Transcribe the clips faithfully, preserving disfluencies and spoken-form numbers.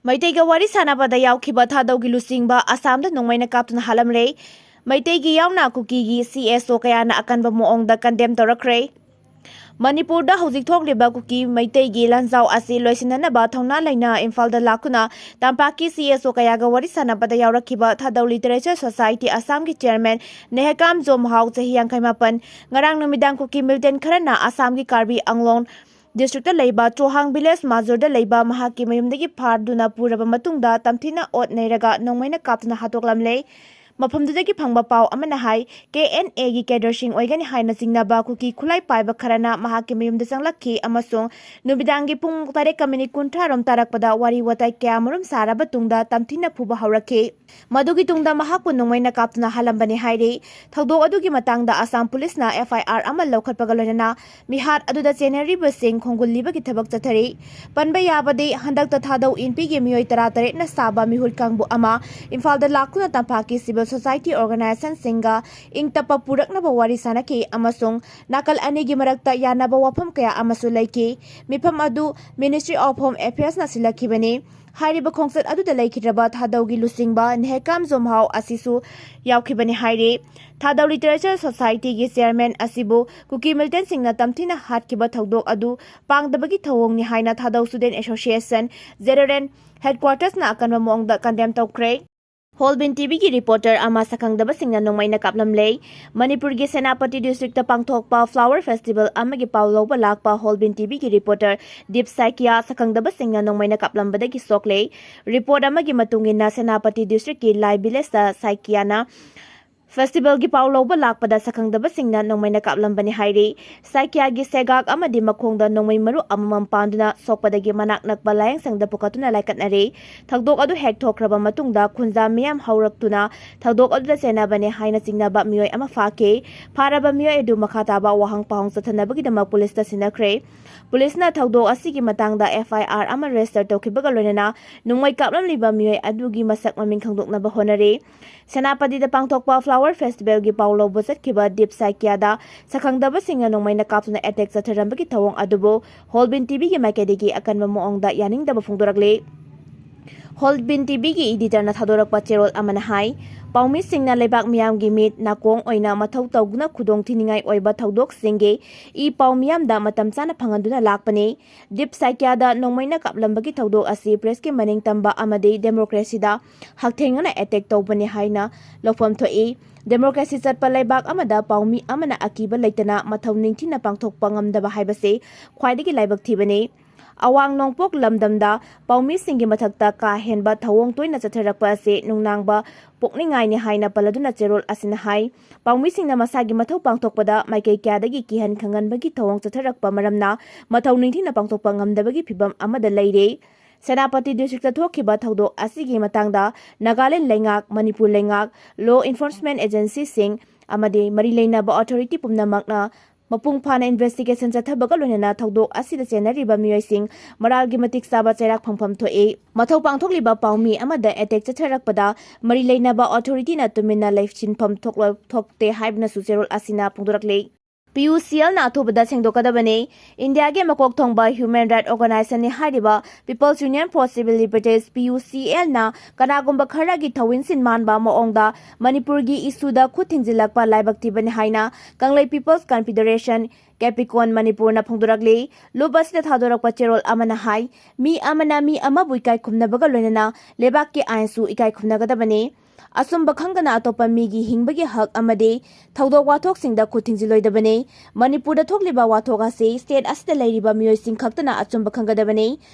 ꯃꯩꯇꯩꯒ ꯋꯥꯔꯤ ꯁꯥꯟꯅꯕꯗ ꯌꯥꯎꯈꯤꯕ ꯊꯥꯗꯧꯒꯤ ꯂꯨꯆꯤꯡꯕ ꯑꯁꯥꯝꯗ ꯅꯣꯡꯃꯩꯅ ꯀꯥꯞꯇꯨꯅ ꯍꯥꯠꯂꯝꯂꯦ꯫ ꯃꯩꯇꯩꯒꯤ ꯌꯥꯎꯅ ꯀꯨꯀꯤꯒꯤ C S O ꯀꯌꯥꯅ ꯑꯀꯟꯕ ꯃꯑꯣꯡꯗ condemn ꯇꯧꯔꯛꯈ꯭ꯔꯦ꯫ ꯃꯅꯤꯄꯨꯔꯗ ꯍꯧꯖꯤꯛ ꯊꯣꯛꯂꯤꯕ ꯀꯨꯀꯤ ꯃꯩꯇꯩꯒꯤ ꯂꯥꯟꯖꯥꯎ ꯑꯁꯤ ꯂꯣꯏꯁꯤꯟꯅꯅꯕ ꯊꯧꯅꯥ ꯂꯩꯅ ꯏꯝꯐꯥꯜꯗ ꯂꯥꯛꯇꯨꯅ ꯇꯝꯄꯥꯛꯀꯤ C S O ꯀꯌꯥꯒ ꯋꯥꯔꯤ ꯁꯥꯟꯅꯕꯗ ꯌꯥꯎꯔꯛꯈꯤꯕ ꯊꯥꯗꯧ Literature Society ꯑꯁꯥꯝꯒꯤ chairman ꯅꯦꯍꯦꯀꯥꯝ ꯖꯣꯝꯍꯥꯎ, ꯆꯍꯤ ꯌꯥꯡꯈꯩ ꯃꯥꯄꯟ, ꯉꯔꯥꯡ ꯅꯨꯃꯤꯗꯥꯡ ꯀꯨꯀꯤ militant ꯈꯔꯅ ꯑꯁꯥꯝꯒꯤ ꯀꯥꯔꯕꯤ ꯑꯪꯂꯣꯡ district ꯂꯩꯕ ꯆꯣꯍꯥꯡ village ꯃꯥꯖꯨꯔꯗ ꯂꯩꯕ ꯃꯍꯥꯛꯀꯤ ꯃꯌꯨꯝꯗꯒꯤ ꯐꯥꯗꯨꯅ ꯄꯨꯔꯕ ꯃꯇꯨꯡꯗ ꯇꯝꯊꯤꯅ ꯑꯣꯠ ꯅꯩꯔꯒ ꯅꯣꯡꯃꯩꯅ ꯀꯥꯞꯇꯨꯅ ꯍꯥꯠꯇꯣꯛꯂꯝꯂꯦ꯫ ꯃꯐꯝꯗꯨꯗꯒꯤ ꯐꯪꯕ ꯄꯥꯎ ꯑꯃꯅ ꯍꯥꯏ, K N Aꯒꯤ cadreꯁꯤꯡ ꯑꯣꯏꯒꯅꯤ ꯍꯥꯏꯅ ꯆꯤꯡꯅꯕ ꯀꯨꯀꯤ ꯈꯨꯠꯂꯥꯏ ꯄꯥꯏꯕ ꯈꯔꯅ ꯃꯍꯥꯛꯀꯤ ꯃꯌꯨꯝꯗ ꯆꯪꯂꯛꯈꯤ ꯑꯃꯁꯨꯡ ꯅꯨꯃꯤꯗꯥꯡꯒꯤ ꯄꯨꯡ ꯇꯔꯦꯠꯀ minute ꯀꯨꯟꯊ꯭ꯔꯥ ꯔꯣꯝ ꯇꯥꯔꯛꯄꯗ ꯋꯥꯔꯤ ꯋꯥꯇꯥꯏ ꯀꯌꯥꯃꯔꯨꯝ ꯁꯥꯔꯕ ꯇꯨꯡꯗ ꯇꯝꯊꯤꯅ ꯐꯨꯕ ꯍꯧꯔꯛꯈꯤ꯫ ꯃꯗꯨꯒꯤ ꯇꯨꯡꯗ ꯃꯍꯥꯛꯄꯨ ꯅꯣꯡꯃꯩꯅ ꯀꯥꯞꯇꯨꯅ ꯍꯥꯠꯂꯝꯕꯅꯤ ꯍꯥꯏꯔꯤ꯫ ꯊꯧꯗꯣꯛ ꯑꯗꯨꯒꯤ ꯃꯇꯥꯡꯗ ꯑꯁꯥꯝ ꯄꯨꯂꯤꯁꯅ F I R ꯑꯃ ꯂꯧꯈꯠꯄꯒ ꯂꯣꯏꯅꯅ ꯃꯤꯍꯥꯠ ꯑꯗꯨꯗ ꯆꯦꯟꯅꯔꯤꯕꯁꯤꯡ ꯈꯣꯡꯒꯨꯜꯂꯤꯕꯒꯤ ꯊꯕꯛ ꯆꯠꯊꯔꯤ꯫ ꯄꯟꯕ ꯌꯥꯕꯗꯤ, ꯍꯟꯗꯛꯇ ꯊꯥꯗꯧ ꯏꯟꯄꯤꯒꯤ ꯃꯤꯑꯣꯏ ꯇꯔꯥꯇꯔꯦꯠꯅ ꯁꯥꯕ ꯃꯤꯍꯨꯠ ꯀꯥꯡꯕꯨ ꯑꯃ ꯏꯝꯐꯥꯜꯗ ꯂꯥꯛꯇꯨꯅ ꯇꯝꯄꯥꯛꯀꯤ civil society organizationꯁꯤꯡꯒ ꯏꯪ ꯇꯞꯄ ꯄꯨꯔꯛꯅꯕ ꯋꯥꯔꯤ ꯁꯥꯅꯈꯤ ꯑꯃꯁꯨꯡ ꯅꯥꯀꯜ ꯑꯅꯤꯒꯤ ꯃꯔꯛꯇ ꯌꯥꯅꯕ ꯋꯥꯐꯝ ꯀꯌꯥ ꯑꯃꯁꯨ ꯂꯩꯈꯤ꯫ ꯃꯤꯐꯝ ꯑꯗꯨ Ministry of Home Affairsꯅ ꯁꯤꯜꯂꯛꯈꯤꯕꯅꯤ꯫ ꯍꯥꯏꯔꯤꯕ ꯈꯣꯡꯆꯠ ꯑꯗꯨꯗ ꯂꯩꯈꯤꯗ꯭ꯔꯕ ꯊꯥꯗꯧꯒꯤ ꯂꯨꯆꯤꯡꯕ ꯅꯦꯍꯦꯀꯥꯝ ꯖꯣꯝꯍꯥꯎ ꯑꯁꯤꯁꯨ ꯌꯥꯎꯈꯤꯕꯅꯤ ꯍꯥꯏꯔꯤ꯫ ꯊꯥꯗꯧ Literature Societyꯒꯤ chairman ꯑꯁꯤꯕꯨ ꯀꯨꯀꯤ militantꯁꯤꯡꯅ ꯇꯝꯊꯤꯅ ꯍꯥꯠꯈꯤꯕ ꯊꯧꯗꯣꯛ ꯑꯗꯨ ꯄꯥꯡꯗꯕꯒꯤ ꯊꯧꯑꯣꯡꯅꯤ ꯍꯥꯏꯅ ꯊꯥꯗꯧ Student Association General Headquartersꯅ ꯑꯀꯟꯕ ꯃꯑꯣꯡꯗ condemn ꯇꯧꯈ꯭ꯔꯦ꯫ ꯍꯣꯜꯕꯤꯟ TVꯒꯤ reporter ꯑꯃ ꯁꯛꯈꯪꯗꯕꯁꯤꯡꯅ ꯅꯣꯡꯃꯩꯅ ꯀꯥꯞꯂꯝꯂꯦ꯫ ꯃꯅꯤꯄꯨꯔꯒꯤ ꯁꯦꯅꯥꯄꯇꯤ districtꯇ ꯄꯥꯡꯊꯣꯛꯄ flower festival ꯑꯃꯒꯤ ꯄꯥꯎ ꯂꯧꯕ ꯂꯥꯛꯄ ꯍꯣꯜꯕꯤꯟ TVꯒꯤ reporter ꯗꯤꯞ ꯁꯥꯏꯀꯤꯌꯥ ꯁꯛꯈꯪꯗꯕꯁꯤꯡꯅ ꯅꯣꯡꯃꯩꯅ ꯀꯥꯞꯂꯝꯕꯗꯒꯤ ꯁꯣꯛꯂꯦ꯫ Report ꯑꯃꯒꯤ ꯃꯇꯨꯡ ꯏꯟꯅ ꯁꯦꯅꯥꯄꯇꯤ districtꯀꯤ ꯂꯥꯏ villageꯇ ꯁꯥꯏꯀꯤꯌꯥꯅ festivalꯒꯤ ꯄꯥꯎ ꯂꯧꯕ ꯂꯥꯛꯄꯗ ꯁꯛꯈꯪꯗꯕꯁꯤꯡꯅ ꯅꯣꯡꯃꯩꯅ ꯀꯥꯞꯂꯝꯕꯅꯤ ꯍꯥꯏꯔꯤ꯫ ꯁꯥꯏꯀꯤꯌꯥꯒꯤ ꯁꯦꯒꯥꯛ ꯑꯃꯗꯤ ꯃꯈꯣꯡꯗ ꯅꯣꯡꯃꯩ ꯃꯔꯨ ꯑꯃꯃꯝ ꯄꯥꯟꯗꯨꯅ ꯁꯣꯛꯄꯗꯒꯤ ꯃꯅꯥꯛ ꯅꯛꯄ ꯂꯥꯌꯦꯡꯁꯪꯗ ꯄꯨꯈꯠꯇꯨꯅ ꯂꯥꯏꯀꯠꯅꯔꯦ꯫ ꯊꯧꯗꯣꯛ ꯑꯗꯨ ꯍꯦꯛ ꯊꯣꯛꯈ꯭ꯔꯕ ꯃꯇꯨꯡꯗ ꯈꯨꯟꯖꯥ ꯃꯤꯌꯥꯝ ꯍꯧꯔꯛꯇꯨꯅ ꯊꯧꯗꯣꯛ ꯑꯗꯨꯗ ꯆꯦꯟꯅꯕꯅꯦ ꯍꯥꯏꯅ ꯆꯤꯡꯅꯕ ꯃꯤꯑꯣꯏ ꯑꯃ ꯐꯥꯈꯤ꯫ ꯐꯥꯔꯕ ꯃꯤꯑꯣꯏ ꯑꯗꯨ ꯃꯈꯥ ꯇꯥꯕ ꯋꯥꯍꯪ ꯄꯥꯎꯍꯪ ꯆꯠꯊꯅꯕꯒꯤꯗꯃꯛ ꯄꯨꯂꯤꯁꯇ ꯁꯤꯟꯅꯈ꯭ꯔꯦ꯫ ꯄꯨꯂꯤꯁꯅ ꯊꯧꯗꯣꯛ ꯑꯁꯤꯒꯤ ꯃꯇꯥꯡꯗ F I R ꯑꯃ register ꯇꯧꯈꯤꯕꯒ ꯂꯣꯏꯅꯅ ꯅꯣꯡꯃꯩ ꯀꯥꯞꯂꯝꯂꯤꯕ ꯃꯤꯑꯣꯏ ꯑꯗꯨꯒꯤ ꯃꯁꯛ ꯃꯃꯤꯡ ꯈꯪꯗꯣꯛꯅꯕ ꯍꯣꯠꯅꯔꯤ꯫ ꯁꯦꯅꯥꯄꯇꯤꯗ ꯄꯥꯡꯊꯣꯛꯄ flower festivalꯒꯤ ꯄꯥꯎ ꯂꯧꯕ ꯆꯠꯈꯤꯕ ꯗꯤꯞ ꯁꯥꯏꯀꯤꯌꯥꯗ ꯁꯛꯈꯪꯗꯕꯁꯤꯡꯅ ꯅꯣꯡꯃꯩꯅ ꯀꯥꯞꯇꯨꯅ attack ꯆꯠꯊꯔꯝꯕꯒꯤ ꯊꯧꯑꯣꯡ ꯑꯗꯨꯕꯨ ꯍꯣꯜꯕꯤꯟ TVꯒꯤ ꯃꯥꯏꯀꯩꯗꯒꯤ ꯑꯀꯟꯕ ꯃꯑꯣꯡꯗ ꯌꯥꯅꯤꯡꯗꯕ ꯐꯣꯡꯗꯣꯔꯛꯂꯤ꯫ ꯍꯣꯜꯕꯤꯟ ꯇꯤꯚꯤꯒꯤ ꯏꯗꯤꯇꯔꯅ ꯊꯥꯗꯣꯔꯛꯄ ꯆꯦꯔꯣꯜ ꯑꯃꯅ ꯍꯥꯏ, ꯄꯥꯎꯃꯤꯁꯤꯡꯅ ꯂꯩꯕꯥꯛ ꯃꯤꯌꯥꯝꯒꯤ ꯃꯤꯠ ꯅꯥꯀꯣꯡ ꯑꯣꯏꯅ ꯃꯊꯧ ꯇꯧꯗꯨꯅ ꯈꯨꯗꯣꯡ ꯊꯤꯅꯤꯡꯉꯥꯏ ꯑꯣꯏꯕ ꯊꯧꯗꯣꯛꯁꯤꯡꯒꯤ ꯏ ꯄꯥꯎ ꯃꯤꯌꯥꯝꯗ ꯃꯇꯝ ꯆꯥꯅ ꯐꯪꯍꯟꯗꯨꯅ ꯂꯥꯛꯄꯅꯤ꯫ ꯗꯤꯞ ꯁꯥꯏꯀ꯭ꯌꯥꯗ ꯅꯣꯡꯃꯩꯅ ꯀꯥꯞꯂꯝꯕꯒꯤ ꯊꯧꯗꯣꯛ ꯑꯁꯤ ꯄ꯭ꯔꯦꯁꯀꯤ ꯃꯅꯤꯡ ꯇꯝꯕ ꯑꯃꯗꯤ ꯗꯦꯃꯣꯀ꯭ꯔꯦꯁꯤꯗ ꯍꯛꯊꯦꯡꯅꯅ ꯑꯦꯇꯦꯛ ꯇꯧꯕꯅꯤ ꯍꯥꯏꯅ ꯂꯧꯐꯝ ꯊꯣꯛꯏ꯫ ꯗꯦꯃꯣꯀ꯭ꯔꯦꯁꯤ ꯆꯠꯄ ꯂꯩꯕꯥꯛ ꯑꯃꯗ ꯄꯥꯎꯃꯤ ꯑꯃꯅ ꯑꯀꯤꯕ ꯂꯩꯇꯅ ꯃꯊꯧ ꯅꯤꯡꯊꯤꯅ ꯄꯥꯡꯊꯣꯛꯄ ꯉꯝꯗꯕ ꯍꯥꯏꯕꯁꯤ ꯈ꯭ꯋꯥꯏꯗꯒꯤ ꯂꯥꯏꯕꯛ ꯊꯤꯕꯅꯤ꯫ ꯑꯋꯥꯡ ꯅꯣꯡꯄꯣꯛ ꯂꯝꯗꯝꯗ ꯄꯥꯎꯃꯤꯁꯤꯡꯒꯤ ꯃꯊꯛꯇ ꯀꯥ ꯍꯦꯟꯕ ꯊꯧꯑꯣꯡ ꯇꯣꯏꯅ ꯆꯠꯊꯔꯛꯄ ꯑꯁꯤ ꯅꯨꯡꯅꯥꯡꯕ ꯄꯣꯛꯅꯤꯡꯉꯥꯏꯅꯤ ꯍꯥꯏꯅ ꯄꯜꯂꯗꯨꯅ ꯆꯦꯔꯣꯜ ꯑꯁꯤꯅ ꯍꯥꯏ, ꯄꯥꯎꯃꯤꯁꯤꯡꯅ ꯃꯁꯥꯒꯤ ꯃꯊꯧ ꯄꯥꯡꯊꯣꯛꯄꯗ ꯃꯥꯏꯀꯩ ꯀꯌꯥꯗꯒꯤ ꯀꯤꯍꯟ ꯈꯪꯍꯟꯕꯒꯤ ꯊꯧꯑꯣꯡ ꯆꯠꯊꯔꯛꯄ ꯃꯔꯝꯅ ꯃꯊꯧ ꯅꯤꯡꯊꯤꯅ ꯄꯥꯡꯊꯣꯛꯄ ꯉꯝꯗꯕꯒꯤ ꯐꯤꯚꯝ ꯑꯃꯗ ꯂꯩꯔꯦ꯫ ꯁꯦꯅꯥꯄꯇꯤ ꯗꯤꯁꯇ꯭ꯔꯤꯛꯇ ꯊꯣꯛꯈꯤꯕ ꯊꯧꯗꯣꯛ ꯑꯁꯤꯒꯤ ꯃꯇꯥꯡꯗ ꯅꯥꯒꯥꯂꯦꯟ ꯂꯩꯉꯥꯛ, ꯃꯅꯤꯄꯨꯔ ꯂꯩꯉꯥꯛ, law enforcement agencyꯁꯤꯡ ꯑꯃꯗꯤ ꯃꯔꯤ ꯂꯩꯅꯕ ꯑꯣꯊꯣꯔꯤꯇꯤ ꯄꯨꯝꯅꯃꯛꯅ ꯃꯄꯨꯡ ꯐꯥꯅ ꯏꯟꯚꯦꯁꯇꯤꯒꯦꯁꯟ ꯆꯠꯊꯕꯒ ꯂꯣꯏꯅꯅ ꯊꯧꯗꯣꯛ ꯑꯁꯤꯗ ꯆꯦꯟꯅꯔꯤꯕ ꯃꯤꯑꯣꯏꯁꯤꯡ ꯃꯔꯥꯜꯒꯤ ꯃꯇꯤꯛ ꯆꯥꯕ ꯆꯩꯔꯥꯛ ꯐꯪꯐꯝ ꯊꯣꯛꯏ꯫ ꯃꯊꯧ ꯄꯥꯡꯊꯣꯛꯂꯤꯕ ꯄꯥꯎꯃꯤ ꯑꯃꯗ ꯑꯦꯇꯦꯛ ꯆꯠꯊꯔꯛꯄꯗ ꯃꯔꯤ ꯂꯩꯅꯕ ꯑꯣꯊꯣꯔꯤꯇꯤꯅ ꯇꯨꯃꯤꯟꯅ ꯂꯩꯁꯤꯟꯐꯝ ꯊꯣꯛꯂ-, ꯊꯣꯛꯇꯦ ꯍꯥꯏꯕꯅꯁꯨ ꯆꯦꯔꯣꯜ ꯑꯁꯤꯅ ꯐꯣꯡꯗꯣꯔꯛꯂꯤ꯫ ꯄꯤ ꯌꯨ ꯁꯤ ꯑꯦꯜꯅ ꯑꯊꯨꯕꯗ ꯁꯦꯡꯗꯣꯛꯀꯗꯕꯅꯤ꯫ ꯏꯟꯗꯤꯌꯥꯒꯤ ꯃꯀꯣꯛ ꯊꯣꯡꯕ ꯍ꯭ꯌꯨꯃꯦꯟ ꯔꯥꯏꯠ ꯑꯣꯔꯒꯅꯥꯏꯖꯦꯁꯟꯅꯤ ꯍꯥꯏꯔꯤꯕ People's Union for Civil Liberties, P U C ꯑꯦꯜꯅ ꯀꯅꯥꯒꯨꯝꯕ ꯈꯔꯒꯤ ꯊꯧꯋꯤꯟꯁꯤꯟ ꯃꯥꯟꯕ ꯃꯑꯣꯡꯗ ꯃꯅꯤꯄꯨꯔꯒꯤ ꯏꯁꯨꯗ ꯈꯨꯠ ꯊꯤꯡꯖꯤꯜꯂꯛꯄ ꯂꯥꯏꯕꯛ ꯊꯤꯕꯅꯤ ꯍꯥꯏꯅ ꯀꯪꯂꯩ People's Confederation, ꯀꯦꯄꯤꯀꯣꯟ ꯃꯅꯤꯄꯨꯔꯅ ꯐꯣꯡꯗꯣꯔꯛꯂꯤ꯫ ꯂꯨꯞ ꯑꯁꯤꯗ ꯊꯥꯗꯣꯔꯛꯄ ꯆꯦꯔꯣꯜ ꯑꯃꯅ ꯍꯥꯏ, ꯃꯤ ꯑꯃꯅ ꯃꯤ ꯑꯃꯕꯨ ꯏꯀꯥꯏ ꯈꯨꯝꯅꯕꯒ ꯂꯣꯏꯅꯅ ꯂꯩꯕꯥꯛꯀꯤ ꯑꯥꯏꯟꯁꯨ ꯏꯀꯥꯏ ꯈꯨꯝꯅꯒꯗꯕꯅꯤ꯫ ꯑꯆꯨꯝꯕ ꯈꯪꯗꯅ ꯑꯇꯣꯞꯄ ꯃꯤꯒꯤ ꯍꯤꯡꯕꯒꯤ ꯍꯛ ꯑꯃꯗꯤ ꯊꯧꯗꯣꯛ ꯋꯥꯊꯣꯛꯁꯤꯡꯗ ꯈꯨꯠ ꯊꯤꯡꯖꯤꯜꯂꯣꯏꯗꯕꯅꯤ꯫ ꯃꯅꯤꯄꯨꯔꯗ ꯊꯣꯛꯂꯤꯕ ꯋꯥꯊꯣꯛ ꯑꯁꯤ ꯁ꯭ꯇꯦꯠ ꯑꯁꯤꯗ ꯂꯩꯔꯤꯕ ꯃꯤꯑꯣꯏꯁꯤꯡ ꯈꯛꯇꯅ ꯑꯆꯨꯝꯕ ꯈꯪꯒꯗꯕꯅꯤ꯫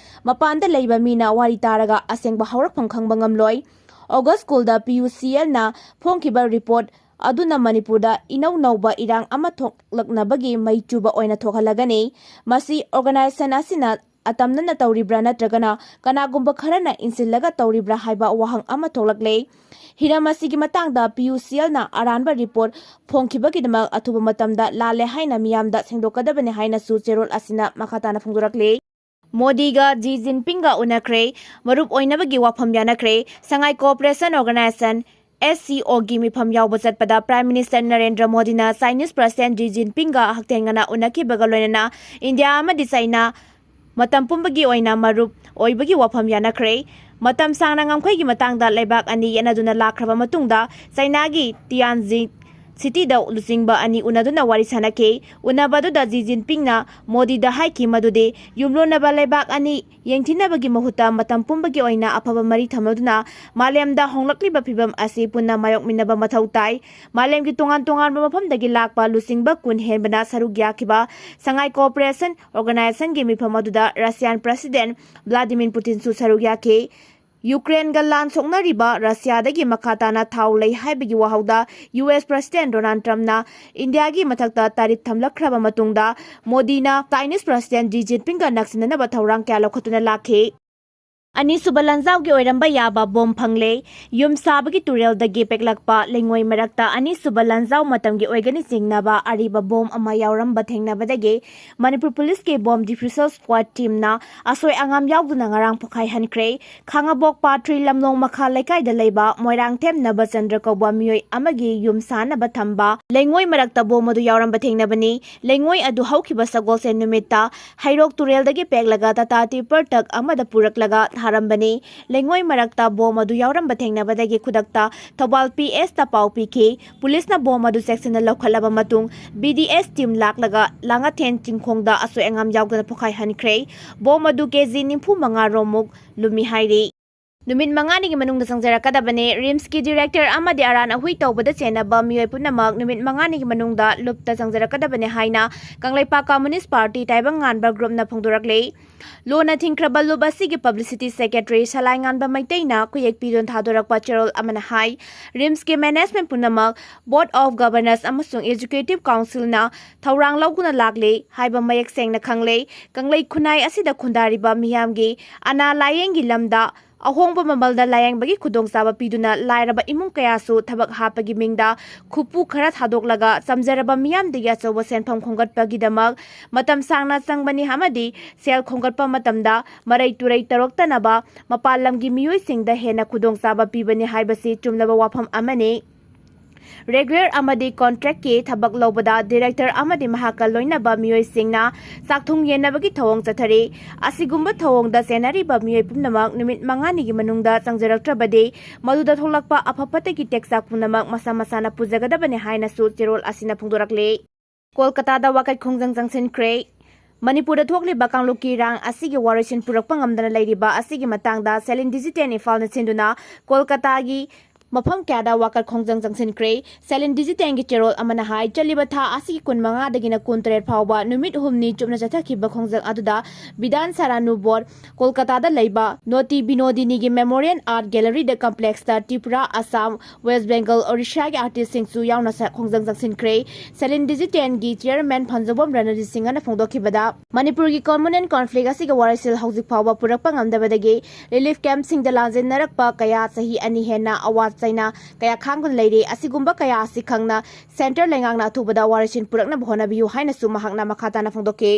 ꯃꯄꯥꯟꯗ ꯂꯩꯕ ꯃꯤꯅ ꯋꯥꯔꯤ ꯇꯥꯔꯒ ꯑꯁꯦꯡꯕ ꯍꯧꯔꯛꯐꯝ ꯈꯪꯕ ꯉꯝꯂꯣꯏ꯫ ꯑꯣꯒꯁ ꯀꯨꯟꯗ ꯄꯤ ꯌꯨ ꯁꯤ ꯑꯦꯜꯅ ꯐꯣꯡꯈꯤꯕ ꯔꯤꯄꯣꯔꯠ ꯑꯗꯨꯅ ꯃꯅꯤꯄꯨꯔꯗ ꯏꯅꯧ ꯅꯧꯕ ꯏꯔꯥꯡ ꯑꯃ ꯊꯣꯛꯂꯛꯅꯕꯒꯤ ꯃꯩ ꯆꯨꯕ ꯑꯣꯏꯅ ꯊꯣꯛꯍꯜꯂꯒꯅꯤ꯫ ꯃꯁꯤ ꯑꯣꯔꯒꯅꯥꯏꯖꯦꯁꯟ ꯑꯁꯤꯅ ꯑꯇꯝꯅꯅ ꯇꯧꯔꯤꯕ꯭ꯔꯥ ꯅꯠꯇ꯭ꯔꯒꯅ ꯀꯅꯥꯒꯨꯝꯕ ꯈꯔꯅ ꯏꯟꯁꯤꯜꯂꯒ ꯇꯧꯔꯤꯕ꯭ꯔꯥ ꯍꯥꯏꯕ ꯋꯥꯍꯪ ꯑꯃ ꯊꯣꯛꯂꯛꯂꯦ꯫ ꯍꯤꯔꯝ ꯑꯁꯤꯒꯤ ꯃꯇꯥꯡꯗ ꯄꯤ ꯌꯨ ꯁꯤ ꯑꯦꯜꯅ ꯑꯔꯥꯟꯕ ꯔꯤꯄꯣꯔꯠ ꯐꯣꯡꯈꯤꯕꯒꯤꯗꯃꯛ ꯑꯊꯨꯕ ꯃꯇꯝꯗ ꯂꯥꯜꯂꯦ ꯍꯥꯏꯅ ꯃꯤꯌꯥꯝꯗ ꯁꯦꯡꯗꯣꯛꯀꯗꯕꯅꯤ ꯍꯥꯏꯅꯁꯨ ꯆꯦꯔꯣꯜ ꯑꯁꯤꯅ ꯃꯈꯥ ꯇꯥꯅ ꯐꯣꯡꯗꯣꯔꯛꯂꯤ꯫ ꯃꯣꯗꯤꯒ ꯖꯤ ꯖꯤꯟꯄꯤꯡꯒ ꯎꯅꯈ꯭ꯔꯦ, ꯃꯔꯨꯞ ꯑꯣꯏꯅꯕꯒꯤ ꯋꯥꯐꯝ ꯌꯥꯅꯈ꯭ꯔꯦ꯫ ꯁꯉꯥꯏ ꯀꯣꯑꯣꯄꯔꯦꯁꯟ ꯑꯣꯔꯒꯅꯥꯏꯖꯦꯁꯟ, ꯑꯦꯁ ꯁꯤ ꯑꯣꯒꯤ ꯃꯤꯐꯝ ꯌꯥꯎꯕ ꯆꯠꯄꯗ ꯄ꯭ꯔꯥꯏꯝ ꯃꯤꯅꯤꯁꯇꯔ ꯅꯔꯦꯟꯗ꯭ꯔ ꯃꯣꯗꯤꯅ ꯆꯥꯏꯅꯤꯁ ꯄ꯭ꯔꯁꯤꯗꯦꯟ ꯖꯤ ꯖꯤꯟꯄꯤꯡꯒ ꯍꯛꯊꯦꯡꯅꯅ ꯎꯅꯈꯤꯕꯒ ꯂꯣꯏꯅꯅ ꯏꯟꯗꯤꯌꯥ ꯑꯃꯗꯤ ꯆꯥꯏꯅꯥ ꯃꯇꯝ ꯄꯨꯝꯕꯒꯤ ꯑꯣꯏꯅ ꯃꯔꯨꯞ ꯑꯣꯏꯕꯒꯤ ꯋꯥꯐꯝ ꯌꯥꯅꯈ꯭ꯔꯦ꯫ ꯃꯇꯝ ꯁꯥꯡꯅ ꯉꯝꯈꯩꯒꯤ ꯃꯇꯥꯡꯗ ꯂꯩꯕꯥꯛ ꯑꯅꯤ ꯌꯦꯠꯅꯗꯨꯅ ꯂꯥꯛꯈ꯭ꯔꯕ ꯃꯇꯨꯡꯗ, ꯆꯩꯅꯥꯒꯤ ꯇꯤꯌꯥꯟꯖꯤꯡ ꯁꯤꯇꯤꯗ ꯂꯨꯆꯤꯡꯕ ꯑꯅꯤ ꯎꯅꯗꯨꯅ ꯋꯥꯔꯤ ꯁꯥꯟꯅꯈꯤ꯫ ꯎꯅꯕ ꯑꯗꯨꯗ ꯖꯤ ꯖꯤꯟꯄꯤꯡꯅ ꯃꯣꯗꯤꯗ ꯍꯥꯏꯈꯤ ꯃꯗꯨꯗꯤ ꯌꯨꯝꯂꯣꯟꯅꯕ ꯂꯩꯕꯥꯛ ꯑꯅꯤ ꯌꯦꯡꯊꯤꯅꯕꯒꯤ ꯃꯍꯨꯠꯇ ꯃꯇꯝ ꯄꯨꯝꯕꯒꯤ ꯑꯣꯏꯅ ꯑꯐꯕ ꯃꯔꯤ ꯊꯝꯅꯗꯨꯅ ꯃꯥꯂꯦꯝꯗ ꯍꯣꯡꯂꯛꯂꯤꯕ ꯐꯤꯚꯝ ꯑꯁꯤ ꯄꯨꯟꯅ ꯃꯥꯌꯣꯛꯃꯤꯟꯅꯕ ꯃꯊꯧ ꯇꯥꯏ꯫ ꯃꯥꯂꯦꯝꯒꯤ ꯇꯣꯉꯥꯟ ꯇꯣꯉꯥꯟꯕ ꯃꯐꯝꯗꯒꯤ ꯂꯥꯛꯄ ꯂꯨꯆꯤꯡꯕ ꯀꯨꯟ ꯍꯦꯟꯕꯅ ꯁꯔꯨꯛ ꯌꯥꯈꯤꯕ ꯁꯉꯥꯏ ꯀꯣꯑꯣꯄꯔꯦꯁꯟ ꯑꯣꯔꯒꯅꯥꯏꯖꯦꯁꯟꯒꯤ ꯃꯤꯐꯝ ꯑꯗꯨꯗ ꯔꯁꯤꯌꯥꯟ ꯄ꯭ꯔꯁꯤꯗꯦꯟ ꯚ꯭ꯂꯥꯗꯤꯃꯤꯔ ꯄꯨꯇꯤꯟꯁꯨ ꯁꯔꯨꯛ ꯌꯥꯈꯤ꯫ ꯌꯨꯀ꯭ꯔꯦꯟꯒ ꯂꯥꯟ ꯁꯣꯛꯅꯔꯤꯕ ꯔꯁꯤꯌꯥꯗꯒꯤ ꯃꯈꯥ ꯇꯥꯅ ꯊꯥꯎ ꯂꯩ ꯍꯥꯏꯕꯒꯤ ꯋꯥꯍꯧꯗ ꯌꯨ ꯑꯦꯁ ꯄ꯭ꯔꯁꯤꯗꯦꯟ ꯗꯣꯅꯥꯜꯗ ꯇ꯭ꯔꯝꯞꯅ ꯏꯟꯗꯤꯌꯥꯒꯤ ꯃꯊꯛꯇ ꯇꯥꯔꯤꯐ ꯊꯝꯂꯛꯈ꯭ꯔꯕ ꯃꯇꯨꯡꯗ, ꯃꯣꯗꯤꯅ ꯆꯥꯏꯅꯤꯁ ꯄ꯭ꯔꯁꯤꯗꯦꯟ ꯖꯤ ꯖꯤꯟꯄꯤꯡꯒ ꯅꯛꯁꯤꯟꯅꯅꯕ ꯊꯧꯔꯥꯡ ꯀꯌꯥ ꯂꯧꯈꯠꯇꯨꯅ ꯂꯥꯛꯈꯤ꯫ ꯑꯅꯤꯁꯨꯕ ꯂꯥꯟꯖꯥꯎꯒꯤ ꯑꯣꯏꯔꯝꯕ ꯌꯥꯕ ꯕꯣꯝ ꯐꯪꯂꯦ꯫ ꯌꯨꯝ ꯁꯥꯕꯒꯤ ꯇꯨꯔꯦꯜꯗꯒꯤ ꯄꯦꯛꯂꯛꯄ ꯂꯩꯉꯣꯏ ꯃꯔꯛꯇ ꯑꯅꯤꯁꯨꯕ ꯂꯥꯟꯖꯥꯎ ꯃꯇꯝꯒꯤ ꯑꯣꯏꯒꯅꯤ ꯆꯤꯡꯅꯕ ꯑꯔꯤꯕ ꯕꯣꯝ ꯑꯃ ꯌꯥꯎꯔꯝꯕ ꯊꯦꯡꯅꯕꯗꯒꯤ ꯃꯅꯤꯄꯨꯔ ꯄꯨꯂꯤꯁꯀꯤ ꯕꯣꯝ ꯗꯤꯐ꯭ꯌꯨꯁꯔ ꯁ꯭ꯀ꯭ꯋꯥꯗ ꯇꯤꯝꯅ ꯑꯁꯣꯏ ꯑꯉꯥꯝ ꯌꯥꯎꯗꯅ ꯉꯔꯥꯡ ꯄꯣꯈꯥꯏꯍꯟꯈ꯭ꯔꯦ꯫ ꯈꯥꯉꯕꯣꯛ ꯄꯥꯠ ꯊ꯭ꯔꯤ ꯂꯝꯂꯣꯡ ꯃꯈꯥ ꯂꯩꯀꯥꯏꯗ ꯂꯩꯕ ꯃꯣꯏꯔꯥꯡꯊꯦꯝ ꯅꯕꯆꯟꯗ꯭ꯔ ꯀꯧꯕ ꯃꯤꯑꯣꯏ ꯑꯃꯒꯤ ꯌꯨꯝ ꯁꯥꯅꯕ ꯊꯝꯕ ꯂꯩꯉꯣꯏ ꯃꯔꯛꯇ ꯕꯣꯝ ꯑꯗꯨ ꯌꯥꯎꯔꯝꯕ ꯊꯦꯡꯅꯕꯅꯤ꯫ ꯂꯩꯉꯣꯏ ꯑꯗꯨ ꯍꯧꯈꯤꯕ ꯁꯒꯣꯜꯁꯦꯟ ꯅꯨꯃꯤꯠꯇ ꯍꯩꯔꯣꯛ ꯇꯨꯔꯦꯜꯗꯒꯤ ꯄꯦꯛꯂꯒ ꯇꯥꯇꯥ ꯇꯤꯄꯔ ꯇ꯭ꯔꯛ ꯑꯃꯗ ꯄꯨꯔꯛꯂꯒ ꯊꯥꯔꯝꯕꯅꯤ꯫ ꯂꯩꯉꯣꯏ ꯃꯔꯛꯇ ꯕꯣꯝ ꯑꯗꯨ ꯌꯥꯎꯔꯝꯕ ꯊꯦꯡꯅꯕꯗꯒꯤ ꯈꯨꯗꯛꯇ ꯊꯧꯕꯥꯜ ꯄꯤ ꯑꯦꯁꯇ ꯄꯥꯎ ꯄꯤꯈꯤ꯫ ꯄꯨꯂꯤꯁꯅ ꯕꯣꯝ ꯑꯗꯨ ꯆꯦꯛꯁꯤꯟꯅ ꯂꯧꯈꯠꯂꯕ ꯃꯇꯨꯡ, ꯕꯤ ꯗꯤ ꯑꯦꯁ ꯇꯤꯝ ꯂꯥꯛꯂꯒ ꯂꯥꯡꯉꯊꯦꯟ ꯆꯤꯡꯈꯣꯡꯗ ꯑꯁꯣꯏ ꯑꯉꯥꯝ ꯌꯥꯎꯗꯅ ꯄꯣꯈꯥꯏꯍꯟꯈ꯭ꯔꯦ꯫ ꯕꯣꯝ ꯑꯗꯨ ꯀꯦ ꯖꯤ ꯅꯤꯐꯨ ꯃꯉꯥ ꯔꯣꯝꯃꯨꯛ ꯂꯨꯝꯃꯤ ꯍꯥꯏꯔꯤ꯫ ꯅꯨꯃꯤꯠ ꯃꯉꯥꯅꯤꯒꯤ ꯃꯅꯨꯡꯗ ꯆꯪꯖꯔꯛꯀꯗꯕꯅꯤ꯫ ꯔꯤꯝꯁꯀꯤ ꯗꯤꯔꯦꯛꯇꯔ ꯑꯃꯗꯤ ꯑꯔꯥꯟ ꯑꯍꯨꯏ ꯇꯧꯕꯗ ꯆꯦꯟꯅꯕ ꯃꯤꯑꯣꯏ ꯄꯨꯝꯅꯃꯛ ꯅꯨꯃꯤꯠ ꯃꯉꯥꯅꯤꯒꯤ ꯃꯅꯨꯡꯗ ꯂꯨꯞꯇ ꯆꯪꯖꯔꯛꯀꯗꯕꯅꯤ ꯍꯥꯏꯅ ꯀꯪꯂꯩꯄꯥꯛ ꯀꯝꯃꯨꯅꯤꯁ꯭ꯠ ꯄꯥꯔꯇꯤ ꯇꯥꯏꯕꯪ ꯉꯥꯟꯕ ꯒ꯭ꯔꯨꯞꯅ ꯐꯣꯡꯗꯣꯔꯛꯂꯤ꯫ ꯂꯣꯟꯅ ꯊꯤꯡꯈ꯭ꯔꯕ ꯂꯨꯞ ꯑꯁꯤꯒꯤ ꯄꯕ꯭ꯂꯤꯁꯤꯇꯤ ꯁꯦꯀ꯭ꯔꯦꯇꯔꯤ ꯁꯂꯥꯏꯉꯥꯟꯕ ꯃꯩꯇꯩꯅ ꯈꯨꯌꯦꯛ ꯄꯤꯗꯨꯅ ꯊꯥꯗꯣꯔꯛꯄ ꯆꯦꯔꯣꯜ ꯑꯃꯅ ꯍꯥꯏ, ꯔꯤꯝꯁꯀꯤ ꯃꯦꯅꯦꯖꯃꯦꯟꯠ ꯄꯨꯝꯅꯃꯛ ꯕꯣꯔꯗ ꯑꯣꯐ ꯒꯚꯔꯅꯔꯁ ꯑꯃꯁꯨꯡ ꯑꯦꯛꯖꯤꯀ꯭ꯌꯨꯇꯤꯚ ꯀꯥꯎꯟꯁꯤꯜꯅ ꯊꯧꯔꯥꯡ ꯂꯧꯗꯨꯅ ꯂꯥꯛꯂꯤ ꯍꯥꯏꯕ ꯃꯌꯦꯛ ꯁꯦꯡꯅ ꯈꯪꯂꯦ꯫ ꯀꯪꯂꯩ ꯈꯨꯟꯅꯥꯏ ꯑꯁꯤꯗ ꯈꯨꯟꯗꯥꯔꯤꯕ ꯃꯤꯌꯥꯝꯒꯤ ꯑꯅꯥ ꯂꯥꯌꯦꯡꯒꯤ ꯂꯝꯗ ꯑꯍꯣꯡꯕ ꯃꯃꯜꯗ ꯂꯥꯌꯦꯡꯕꯒꯤ ꯈꯨꯗꯣꯡꯆꯥꯕ ꯄꯤꯗꯨꯅ ꯂꯥꯏꯔꯕ ꯏꯃꯨꯡ ꯀꯌꯥꯁꯨ ꯊꯕꯛ ꯍꯥꯞꯄꯒꯤ ꯃꯤꯡꯗ ꯈꯨꯠꯄꯨ ꯈꯔ ꯊꯥꯗꯣꯛꯂꯒ ꯆꯝꯖꯔꯕ ꯃꯤꯌꯥꯝꯗꯒꯤ ꯑꯆꯧꯕ ꯁꯦꯟꯐꯝ ꯈꯣꯝꯒꯠꯄꯒꯤꯗꯃꯛ ꯃꯇꯝ ꯁꯥꯡꯅ ꯆꯪꯕꯅꯤ ꯑꯃꯗꯤ ꯁꯦꯜ ꯈꯣꯝꯒꯠꯄ ꯃꯇꯝꯗ ꯃꯔꯩ ꯇꯨꯔꯩ ꯇꯧꯔꯛꯇꯅꯕ ꯃꯄꯥꯟ ꯂꯝꯒꯤ ꯃꯤꯑꯣꯏꯁꯤꯡꯗ ꯍꯦꯟꯅ ꯈꯨꯗꯣꯡꯆꯥꯕ ꯄꯤꯕꯅꯤ ꯍꯥꯏꯕꯁꯤ ꯆꯨꯝꯂꯕ ꯋꯥꯐꯝ ꯑꯃꯅꯤ꯫ ꯔꯦꯒꯨꯂꯔ ꯑꯃꯗꯤ ꯀꯣꯟꯇ꯭ꯔꯦꯛꯀꯤ ꯊꯕꯛ ꯂꯧꯕꯗ ꯗꯤꯔꯦꯛꯇꯔ ꯑꯃꯗꯤ ꯃꯍꯥꯛꯀ ꯂꯣꯏꯅꯕ ꯃꯤꯑꯣꯏꯁꯤꯡꯅ ꯆꯥꯛꯊꯨꯡ ꯌꯦꯟꯅꯕꯒꯤ ꯊꯧꯑꯣꯡ ꯆꯠꯊꯔꯤ꯫ ꯑꯁꯤꯒꯨꯝꯕ ꯊꯧꯑꯣꯡꯗ ꯆꯦꯟꯅꯔꯤꯕ ꯃꯤꯑꯣꯏ ꯄꯨꯝꯅꯃꯛ ꯅꯨꯃꯤꯠ ꯃꯉꯥꯅꯤꯒꯤ ꯃꯅꯨꯡꯗ ꯆꯪꯖꯔꯛꯇ꯭ꯔꯕꯗꯤ ꯃꯗꯨꯗ ꯊꯣꯛꯂꯛꯄ ꯑꯐ ꯐꯠꯇꯒꯤ ꯇꯦꯛꯆꯥꯛ ꯄꯨꯝꯅꯃꯛ ꯃꯁꯥ ꯃꯁꯥꯅ ꯄꯨꯖꯒꯗꯕꯅꯤ ꯍꯥꯏꯅꯁꯨ ꯆꯦꯔꯣꯜ ꯑꯁꯤꯅ ꯐꯣꯡꯗꯣꯔꯛꯂꯤ꯫ ꯀꯣꯜꯀꯇꯥꯗ ꯋꯥꯀꯠ ꯈꯣꯡꯖꯪ ꯆꯪꯁꯤꯟꯈ꯭ꯔꯦ꯫ ꯃꯅꯤꯄꯨꯔꯗ ꯊꯣꯛꯂꯤꯕ ꯀꯥꯡꯂꯨꯞꯀꯤ ꯏꯔꯥꯡ ꯑꯁꯤꯒꯤ ꯋꯥꯔꯣꯏꯁꯤꯟ ꯄꯨꯔꯛꯄ ꯉꯝꯗꯅ ꯂꯩꯔꯤꯕ ꯑꯁꯤꯒꯤ ꯃꯇꯥꯡꯗ ꯁꯦꯂꯤꯟ ꯗꯤꯖꯤꯇꯦꯜ ꯏꯝꯐꯥꯜꯅ ꯁꯤꯟꯗꯨꯅ ꯀꯣꯜꯀꯇꯥꯒꯤ ꯃꯐꯝ ꯀꯌꯥꯗ ꯋꯥꯀꯠ ꯈꯣꯡꯖꯪ ꯆꯪꯁꯤꯟꯈ꯭ꯔꯦ꯫ ꯁꯦꯂꯤꯟ ꯗꯤꯖꯤꯇꯦꯜꯒꯤ ꯆꯦꯔꯣꯜ ꯑꯃꯅ ꯍꯥꯏ, ꯆꯠꯂꯤꯕ ꯊꯥ ꯑꯁꯤꯒꯤ ꯀꯨꯟꯃꯉꯥꯗꯒꯤꯅ ꯀꯨꯟꯇꯔꯦꯠ ꯐꯥꯎꯕ ꯅꯨꯃꯤꯠ ꯍꯨꯝꯅꯤ ꯆꯨꯞꯅ ꯆꯠꯊꯈꯤꯕ ꯈꯣꯡꯖꯪ ꯑꯗꯨꯗ ꯕꯤꯙꯥꯟ ꯁꯔꯥ ꯅꯨꯕꯣꯔ ꯀꯣꯜꯀꯇꯥꯗ ꯂꯩꯕ ꯅꯣꯇꯤ ꯕꯤꯅꯣꯗꯤꯅꯤꯒꯤ ꯃꯦꯃꯣꯔꯤꯌꯦꯜ ꯑꯥꯔꯠ ꯒꯦꯂꯔꯤꯗ ꯀꯝꯄ꯭ꯂꯦꯛꯁꯇ ꯇ꯭ꯔꯤꯄꯨꯔꯥ, ꯑꯁꯥꯝ, ꯋꯦꯁ ꯕꯦꯡꯒꯜ, ꯑꯣꯔꯤꯁꯥꯒꯤ ꯑꯥꯔꯇꯤꯁꯁꯤꯡꯁꯨ ꯌꯥꯎꯅ ꯁ-, ꯈꯣꯡꯖꯪ ꯆꯪꯁꯤꯟꯈ꯭ꯔꯦ꯫ ꯁꯦꯂꯤꯟ ꯗꯤꯖꯤꯇꯦꯜꯒꯤ ꯆꯤꯌꯔꯃꯦꯟ ꯐꯟꯖꯣꯕꯝ ꯔꯅꯖꯤꯠ ꯁꯤꯡꯍꯅ ꯐꯣꯡꯗꯣꯛꯈꯤꯕꯗ, ꯃꯅꯤꯄꯨꯔꯒꯤ ꯀꯝꯃꯨꯅꯦꯜ ꯀꯣꯟꯐ꯭ꯂꯤꯛ ꯑꯁꯤꯒꯤ ꯋꯥꯔꯣꯏꯁꯤꯜ ꯍꯧꯖꯤꯛ ꯐꯥꯎꯕ ꯄꯨꯔꯛꯄ ꯉꯝꯗꯕꯗꯒꯤ ꯔꯤꯂꯤꯐ ꯀꯦꯝꯞꯁꯤꯡꯗ ꯂꯥꯟꯖꯦꯟꯅꯔꯛꯄ ꯀꯌꯥ ꯆꯍꯤ ꯑꯅꯤ ꯍꯦꯟꯅ ꯑꯋꯥ ꯆꯩꯅ ꯀꯌꯥ ꯈꯥꯡꯗꯨꯅ ꯂꯩꯔꯤ꯫ ꯑꯁꯤꯒꯨꯝꯕ ꯀꯌꯥ ꯑꯁꯤ ꯈꯪꯅ ꯁꯦꯟꯇꯔ ꯂꯩꯉꯥꯛꯅ ꯑꯊꯨꯕꯗ ꯋꯥꯔꯣꯏꯁꯤꯟ ꯄꯨꯔꯛꯅꯕ ꯍꯣꯠꯅꯕꯤꯌꯨ ꯍꯥꯏꯅꯁꯨ ꯃꯍꯥꯛꯅ ꯃꯈꯥ ꯇꯥꯅ ꯐꯣꯡꯗꯣꯛꯈꯤ꯫